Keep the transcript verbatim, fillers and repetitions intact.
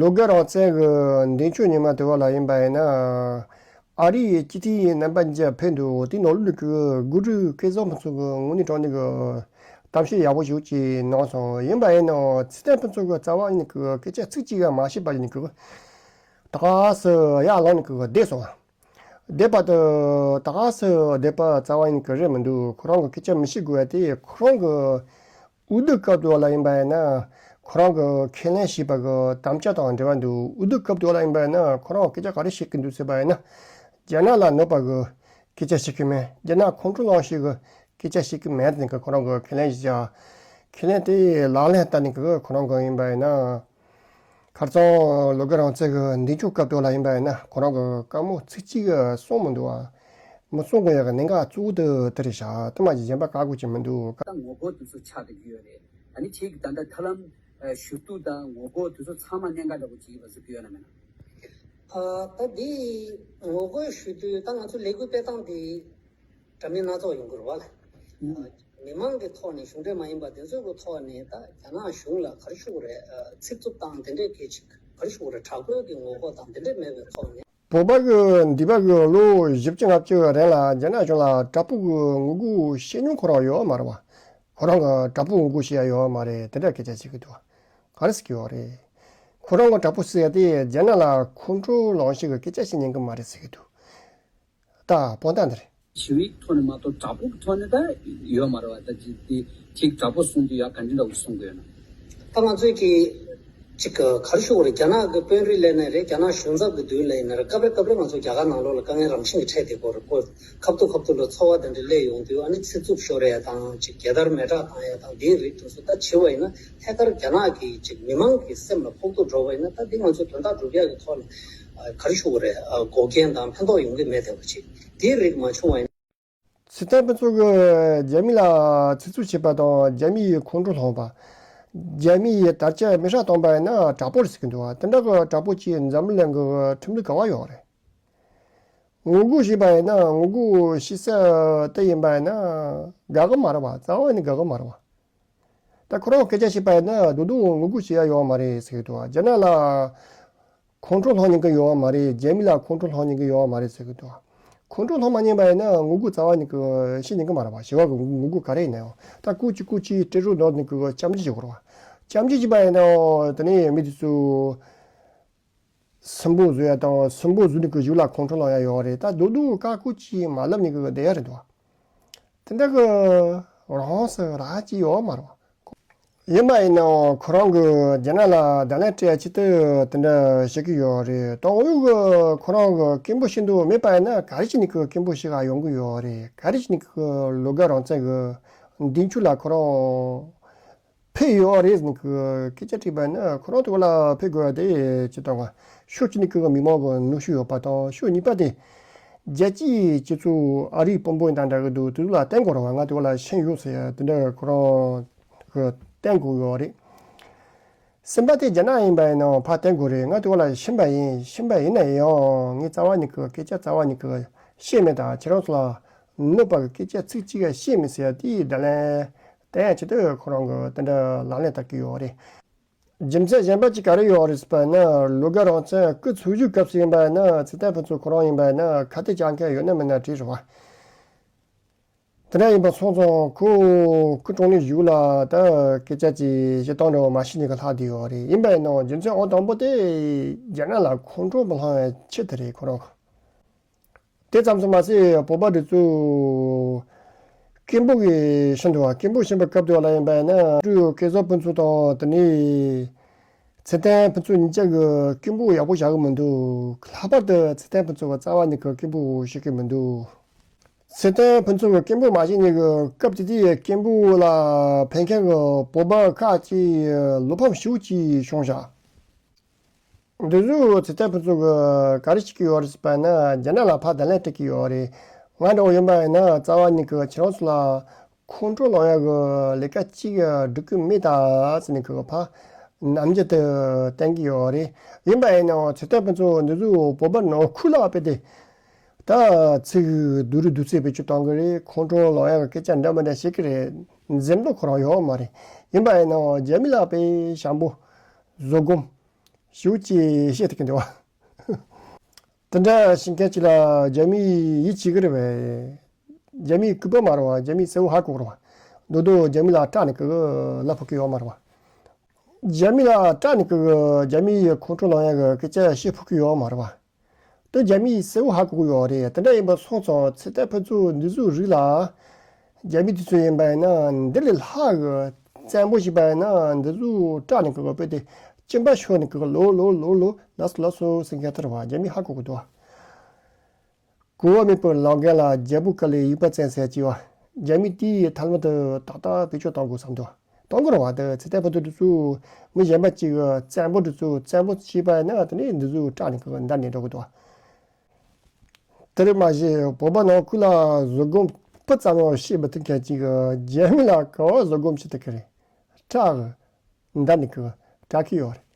ལོ་དགའ་རང་བཙན་གྱི་མདུན་ཅོག་ཉི་མ་དེ་བ་ལ་ཡིན་པ་ཡིན་ན། ཨ་རིའི་སྤྱི་འཐུས་རྣམ་པ་གཉིས་ཕེབས་འདུག་དེ་ནང་ལོགས་ཀྱི་གུ་རུ་སྐལ་བཟང་ཕུན་ཚོགས་ཀྱི་དངོས་གནས་དྲང་གནས་ཀྱི་གཏམ་བཤད་ཡག་པོ་ཞིག་ཅིག་གནང་སོང་། ཡིན་པ་ཡིན་ནའང་ཚེ་བརྟན་ཕུན་ཚོགས་ཀྱི་རྩ་བ་ཉིད་ཀྱི་སྐད་ཆ་ཚིག་གཅིག་ཀྱང་མ་བཤད་པ་ཡིན་གྱི། ད་ག་སེ་ཡར་ལངས་ནས་ཀྱི་བསྡད་སོང་། བསྡད་པ་དེ་ད་ག་སེ་བསྡད་པ་རྩ་བ་ཉིད་ཀྱི་རེད་མི་འདུག་ཁོ་རང་གི་སྐད་ཆ་མི་བཤད་དགོས་པ་དེ་ཁོ་རང་གི་དབུ་སྡུད་སྐབས་དུ་བ་ལ་ཡིན་པ་ཡིན་ན། ཁོ་རང་གི་ཁས་ལེན་བྱས་པ་གི་དམ་བཅའ་དང་འབྲེལ་བ་འདུག་དབུ་སྡུད་སྐབས་དུ་བ་ལ་ཡིན་པ་ཡིན་ན་ཁོ་རང་སྐད་ཆ་ག་རེ་བཤད་ཀྱི་འདུག་ཟེར་བ་ཡིན་ན། རྒྱ་ནག་ལ་གནོད་པ་གི་སྐད་ཆ་བཤད་ཀྱི་མེད། རྒྱ་ནག་ཁོང་ཁྲོ་ལངས་ཤིག་གི་སྐད་ཆ་བཤད་ཀྱི་མེད་ཟེར་ནས་ཁོ་རང་གི་ཁས་ལེན་བཞག་ཁས་ལེན་དེ་ལག་ལེན་བསྟར་ནས་གི་ཁོ་རང་གི་ཡིན་པ་ཡིན་ན། ཁར་སང་ལོ་དགའ་རང་བཙན་གི་མདུན་ཅོག་སྐབས་དུ་ལ་ཡིན་པ་ཡིན་ན་ཁོ་རང་གི་བཀའ་མོལ་ཚིག་གཅིག་གསུངས་མི་འདུག་བ། མི་གསུང་དགོས་ཡག་གི་གནད་འགག་གཙོ་བོ་དེ་དེ་རེད་ཤག་དེ་མ་གཞི་གཞན་པ་བཀག་དགོས་ཀྱི་མི་འདུག་ད་ངོ་རྒོལ་དེ་ཚོ་ཆགས་བསྡད་ཀྱི་ཡོད་རེད། ཨ་ནི་ཁྱེད་ཀྱི་ད་ལྟ་ཐབས་ལམ་ཞུ་གཏུག་དང་ངོ་རྒོལ་དེ་ཚོ་ཚང་མ་གནད་འགག་འདྲ་པོ་ཅིག་ཡིན་པ་ཟེར་གྱི་ཡོད་ན་མེད་ན། ཨ་ད་འདི་ངོ་རྒོལ་ཞུ་དུས་ད་ང་ཚོ་ལས་འགུལ་སྤེལ་སྟངས་འདི་འདྲ་མིན་སྣ་ཚོགས་ཡོང་གི་རེད་བ། ཨ་མི་མང་གི་ཐོག་ནས་གཞུང་འབྲེལ་མ་ཡིན་པ་དེ་ཚོའི་གི་ཐོག་ནས་ད་རྒྱ་ནག་གཞུང་ལ་ག་རེ་ཞུ་དགོས་རེད། ཨ་ཚིག་རྩུབ་དང་དེ་འདྲས་གི་ཅིག་ག་རེ་ཞུ་དགོས་རེད། དྲག་པོའི་གི་ངོ་རྒོལ་དང་དེ་འདྲས་མེད་པའི་ཐོག་ནས། བོད་པ་གི་འདས་པ་གི་ལོ་བཞི་བཅུ་ལྔ་བཅུ་རིང་ལ་རྒྱ་ནག་གཞུང་ལ་དྲག་པོ་གི་ངོ་རྒོལ་བྱེད་མྱོང་ཁོ་རང་ཡོད་མ་རེད་བ། ཁོ་རང་གི་དྲག་པོ་ངོ་རྒོལ་བྱེད་ཡ་ཡོད་མ་རེད། དེ་འདྲ་སྐད་ཆ་བཤད་གི་འདུག་ག་རེ་ཟེར་གི་ཡོད་རེད། ཁོ་རང་གི་དྲག་པོ་ཟེར་ཡ་དེ་རྒྱ་ནག་ལ་ཁོང་ཁྲོ་ལངས་ཤིག་གི་སྐད་ཆ་བཤད་ཉན་གི་མ་རེད་ཟེར་གི་འདུག་ད་དཔང་རྟགས་འདི་རེད། ཞི་བའི་ཐོག་ནས་མ་གཏོགས་དྲག་པོ་གི་ཐོག་ནས་ད་ཡོད་མ་རེད་བ། ད་ཅིག་དེ་ཅིག་དྲག་པོ་གསུང་དུས་ཡ་ག་འདྲ་འདྲ་བོ་གསུང་དགོས་ན། ད་ང་ཚོས་ཀྱི་ཅིག་ག་རེ་ཞུ་དགོས་རེད། རྒྱ་ནག་གི་དཔོན་རིགས་ལས་ནས་རེད། རྒྱ་ནག་གཞུང་ཚབ་ཀྱི་མདུན་ལས་ནས་རེད། སྐབས་རེ་སྐབས་རེ་ང་ཚོ་རྒྱ་གར་ནང་ལོགས་ལ་དཀའ་ངལ་རང་བཞིན་གྱིས་འཕྲད་བསྡད་ཀྱི་ཡོད་རེད། ཁོ་ཁ་ཐུག་ཁ་ཐུག་ལ་ཚོར་བ་དེ་འདྲ་སླེབས་ཡོང་དུས་ཨ་ནི་ཚིག་རྩུབ་ཤོར་ཡ་དང་ཅིག་རྒྱལ་དར་མེ་སྲེག་བཏང་ཡ་དང་དེའི་རིགས་དེ་ཚོ་ད་བྱེད་པ་ཡིན་ན་ཐད་ཀར་རྒྱ་ནག་གི་ཅིག་མི་མང་གི་སེམས་ལ་ཕོག་ཐུག་འགྲོ་བ་ཡིན་ན་ད་འདི་ང་ཚོ་དོན་དག་སྒྲུབ་ཡ་གི་ཐོག་ལ་ག་རེ་ཞུ་དགོས་རེད། འགོག་རྐྱེན་དང་ཕན་ཐོགས་ཡོང་གི་མེད་བསྡད་པ་ཅིག་དེའི་རིགས་མ་བྱུང་བ་ཡིན། ཚེ་བརྟན་ཕུན་ཚོགས་ཀྱིས་རྒྱ་མི་ལ་ཚིག་རྩུབ་བྱས་པ་དང་རྒྱ་མི་ཡི་ཁོང་ཁྲོ་སློང་བ། རྒྱ་མི་ཡི་དར་ཆ་མེ་སྲེག་བཏང་པ་ཡིན་ན་དྲག་པོ་རེད་ཟེར་གྱི་འདུག་བ། དེ་འདྲ་གི་དྲག་པོ་ཅིག་འཛམ་བུ་གླིང་གི་ཁྲིམས་ལུགས་ག་བ་ཡོད་རེད། ངོ་རྒོལ་བྱས་པ་ཡིན་ན་ངོ་རྒོལ་བྱེད་ས་དེ་ཡིན་པ་ཡིན་ན་དགའ་གི་མ་རེད་བ། རྩ་བ་ནས་དགའ་གི་མ་རེད་བ། ད་ཁོ་རང་སྐད་ཆ་བཤད་པ་ཡིན་ན་རྡོག་རྡོག་ངོ་རྒོལ་བྱེད་ཡ་ཡོད་མ་རེད་ཟེར་གྱི་འདུག་བ། རྒྱ་ནག་ལ། ཁོང་ཁྲོ་སློང་ཉན་གི་ཡོད་མ་རེད། རྒྱ་མི་ལ་ཁོང་ཁྲོ་སློང་ཉན་གི་ཡོད་མ་རེད་ཟེར་གི་འདུག་ཁོང་ཁྲོ་སློང་མ་ཉན་པ་ཡིན་ན་ངོ་རྒོལ་རྩ་བ་ཉིད་ཀྱི་བྱེད་ཉན་གི་མ་རེད་པ། ཞི་བ་གི་ངོ་རྒོལ་ག་རེ་ཡིན་ན་ཡང་ད་སྐུ་མཁྱེན་སྐུ་མཁྱེན་སྤྲད་རོགས་འདུག་ནི་གི་བཅམ་གྱི་བྱེད་དགོས་རེད་པ། བཅམ་གྱི་བྱེད་པ་ཡིན་ན་དེ་ནས་མི་དེ་ཚོ་སུན་པོ་བཟོ་ཡ་དང་སུན་པོ་བཟོ་ནི་གི་གཞུག་ལ་ཁོང་ཁྲོ་སློང་ཡ་ཡོད་རེད། ད་རྡོག་རྡོག་བཀའ་བཀོད་ཅིག་མ་ལབ་ནི་གི་བསྡད་ཡ་རེད་འདུག་དེ་འདྲ་གི་རང་སེ་ར་ཅིག་ཡོད་མ་རེད་པ། ཡིན་པ་ཡིན་ནའང་ཁོ་རང་གི་རྒྱ་ནག་ལ་བརྡ་ལན་སྤྲད་ཆེད་དུ་དེ་འདྲ་བཤད་ཀྱི་ཡོད་རེད། དོགས་ཡོད་གི་ཁོ་རང་གི་སྐད་འབོད་བྱེད་འདོད་མེད་པ་ཡིན་ན་ག་རེ་བྱས་ནས་གི་སྐད་འབོད་བྱེད་ག་ཡོང་གི་ཡོད་རེད། ག་རེ་བྱས་ནས་གི་ལོ་དགའ་རང་བཙན་གི་མདུན་ཅོག་ལ་ཁོ་རང་ཕེབས་ཡོད་རེད་ཟེར་ནས་གི་སྐད་ཆ་དྲིས་པ་ཡིན་ན་ཁོ་རང་དེ་བ་ལ་ཕེབས་དགོས་པ་དེ་ཅི་ལྟར་ང་ཕྱོགས་གཅིག་ནས་གི་མི་མང་གི་ནུས་ཤུགས་ཡོད་པ་དང་ཕྱོགས་གཉིས་པ་དེ་རྒྱལ་སྤྱིའི་སྤྱི་ཚོགས་ཨ་རིའི་དཔོན་པོ་ཡིན་དང་འདྲ་གི་འདུག་དེ་ཚོ་ལ་བསྟན་དགོས་རེད་པ། ང་དེ་བ་ལ་ཤེས་ཡོད་ཟེར་ཡ་དེ་འདྲ་ཁོ་རང་གི་བསྟན་དགོས་ཡོད་རེད། སེམས་པ་དེ་རྒྱ་ནག་ཡིན་པ་ཡིན་ནའང་ཕར་བསྟན་དགོས་རེད། ང་དེ་བ་ལ་ཕྱིན་པ་ཡིན། ཕྱིན་པ་ཡིན་ན་ཡང་ངས་རྩ་བ་ཉིད་ཀྱི་སྐད་ཆ་རྩ་བ་ཉིད་ཀྱི་བཤད་མེད་དང་ཁྱེད་རང་ཚོ་ལ་གནོད་པ་གི་སྐད་ཆ་ཚིག་གཅིག་ཀྱང་བཤད་མེད་ཟེར་ཡ་དེའི་བརྡ་ལན་བསྟན་ཡ་ཆེད་དུ་ཁོ་རང་གི་དེ་འདྲ་ལག་ལེན་བསྟར་གྱི་ཡོད་རེད། རྒྱུ་མཚན་གཞན་པ་ཅིག་ག་རེ་ཡོད་རེད་ཟེར་བ་ཡིན་ན་ལོ་དགའ་རང་བཙན་སྐུ་འཚོ་བཞུགས་སྐབས་སུ་ཡིན་པ་ཡིན་ན་ཚེ་བརྟན་ཕུན་ཚོགས་ཁོ་རང་ཡིན་པ་ཡིན་ན་ཁ་གཏད་བཅག་མཁན་ཡོད་ན་མེད་ན་དྲིས་རེད་པ། དེ་འདྲ་ཡིན་པ་སོང་ཙང་ཁོ་སྐུ་གྲོངས་ནས་གཞུག་ལ་ད་སྐད་ཆ་ཅིག་བཤད་སྟངས་འདྲ་བོ་མ་ཤེས་ནས་གི་ལྷག་བསྡད་ཡོད་རེད། ཡིན་པ་ཡིན་ནའང་རྒྱུ་མཚན་ཨང་དང་པོ་དེ་རྒྱ་ནག་ལ་ཁོང་ཁྲོ་མི་སློང་བའི་ཆེད་དུ་རེད་ཁོ་རང་གི། དེ་ཙམ་དུ་མ་ཟད་བོད་པ་འདི་ཚོ་སྐད་འབོད་ཀྱི་ཤིན་ཏུ་བ་སྐད་འབོད་ཤིན་པའི་སྐབས་དེ་བ་ལ་ཡིན་པ་ཡིན་ན་སྐུ་སྐལ་བཟང་ཕུན་ཚོགས་དང་དེ་ནས་ཚེ་བརྟན་ཕུན་ཚོགས་གཉིས་ཀྱི་སྐད་འབོད་ཡག་པོ་བྱ་གི་མི་འདུག་ལྷག་པར་དུ་ཚེ་བརྟན་ཕུན་ཚོགས་ཀྱི་རྩ་བ་ཉིད་ཀྱི་སྐད་འབོད་བྱེད་ཀྱི་མི་འདུག་ཚེ་བརྟན་ཕུན་ཚོགས་ཀྱི་སྐད་འབོད་མ་བྱས་ནས་ཀྱི་སྐབས་དེ་དུས་སྐད་འབོད་ལ་ཕེབས་མཁན་གྱི་བོད་པ་ཁག་ཅིག་བློ་ཕམ་ཞེ་པོ་ཅིག་བྱུང་བཞག་འདི་ཚོ་ཚེ་བརྟན་ཕུན་ཚོགས་ཀྱིས་ག་རེ་བྱེད་ཀྱི་ཡོད་རེད་ཟེར་བ་ན་རྒྱ་ནག་ལ་ཕར་བརྡ་ལན་སྤྲད་ཀྱི་ཡོད་རེད། ང་འདྲ་བོ་ཡིན་པ་ཡིན་ན་རྩ་བ་ཉིད་ཀྱི་ཁྱེད་རང་ཚོ་ལ་ཁོང་ཁྲོ་སློང་ཡག་གི་ལས་ཀ་གཅིག་སྒྲུབ་ཀྱི་མེད་ད་ཟེར་ནས་ཀྱི་ཕར་ནམ་རྒྱུན་དུ་བསྟན་གྱི་ཡོད་རེད། ཡིན་པ་ཡིན་ནའང་ཚེ་བརྟན་ཕུན་ཚོགས་འདི་ཚོ་བོད་པ་ནང་ཁུལ་ལ་དཔེ་དེ་ད་ཚིག་སྡུག་རུ་སྡུག་ཚིག་བེད་སྤྱོད་གཏོང་གི་རེད། ཁོང་ཁྲོ་སློང་ཡག་གི་སྐད་ཆ་འདྲ་མི་འདྲ་བཤད་ཀྱི་རེད། འཛེམ་དོགས་ཁོ་རང་ཡོད་མ་རེད། ཡིན་པ་ཡིན་ནའང་རྒྱ་མི་ལ་དཔེ་ཞང་པོ་བཟོད་སྒོམ། ཞུ་ཅེས་བཤད་ཐུབ་ཀྱི་འདུག་བ། དེ་འདྲ་བྱེད་མཁན་ཅིག་ལ་རྒྱ་མིས་ཡིད་ཆེས་ཀྱི་རེད་པས། རྒྱ་མིའི་སྐུད་པ་མ་རེད་བ། རྒྱ་མིས་གསལ་བོ་ཧ་གོ་གི་རེད་བ། མདོག་མདོག་རྒྱ་མི་ལ་སྐྲག་ནས་ཀི་ལབ་ཕོད་ཀྱི་ཡོད་མ་རེད་བ། རྒྱ་མི་ལ་སྐྲག་ནས་ཀི་རྒྱ་མི་ཡི་ཁོང་ཁྲོ་ལངས་ཡག་གི་སྐད་ཆ་བཤད་ཕོད་ཀྱི་ཡོད་མ་རེད་བ། དེ་རྒྱ་མིས་གསལ་བོ་ཧ་གོ་གི་ཡོད་རེད། དེ་འདྲ་ཡིན་པ་སོང་ཙང་ཚེ་ཏན་ཕུན་ཚོགས་འདི་ཚོའི་རིགས་ལ། རྒྱ་མི་དེ་ཚོ་ཡིན་པ་ཡིན་ན་འདི་ལས་ལྷག་གི་བཙན་པོ་བྱས་པ་ཡིན་ན་འདི་ཚོ་སྐྲག་ནས་ཀི་དཔེ་དེ་གཅིན་པ་ཤོར་ནས་ཀི་ལོ་ལོ་ལོ་ལོ་ལགས་སོ་ལགས་སོ་ཟེར་མཁན་དེ་རེད་བ། རྒྱ་མིས་ཧ་གོ་གི་འདུག་བ། གོ་བ་མེད་པར་ལབ་མཁན་ལ་རྒྱལ་པོ་དཀའ་ལས་ཡུལ་པ་བཙན་ཟེར་གྱི་བ། རྒྱ་མི་དེའི་ཐལ་མོ་དུ་ཏག་ཏག་བེད་སྤྱོད་གཏོང་དགོས་བསམ་འདུག་གཏོང་དགོས་རེད་བ། དེ་ཚེ་ཏན་ཕུན་ཚོགས་དེ་ཚོ་མི་གཞན་པ་གཅིག་གི་བཙན་པོ་དེ་ཚོ་བཙན་པོ་བྱས་པ་ཡིན་ན་དེ་ནས་འདི་ཚོ་སྐྲག་ནས་ཀི་འདར་ནས་འགྲོ་གི་འདུག་དེར་མ་ཟད་བོད་པ་ནང་ཁུལ་ལ་བཟོད་སྒོམ་སྤུ་ཙམ་ཡང་བྱེད་མི་ཐུབ་མཁན་གཅིག་གི་རྒྱ་མི་ལ་ག་བ་བཟོད་སྒོམ་བྱེད་ཐུབ་ཀི་རེད། སྐྲག་གི་འདར་ནས་ཀི་སྐྲག་གི་ཡོད་རེད།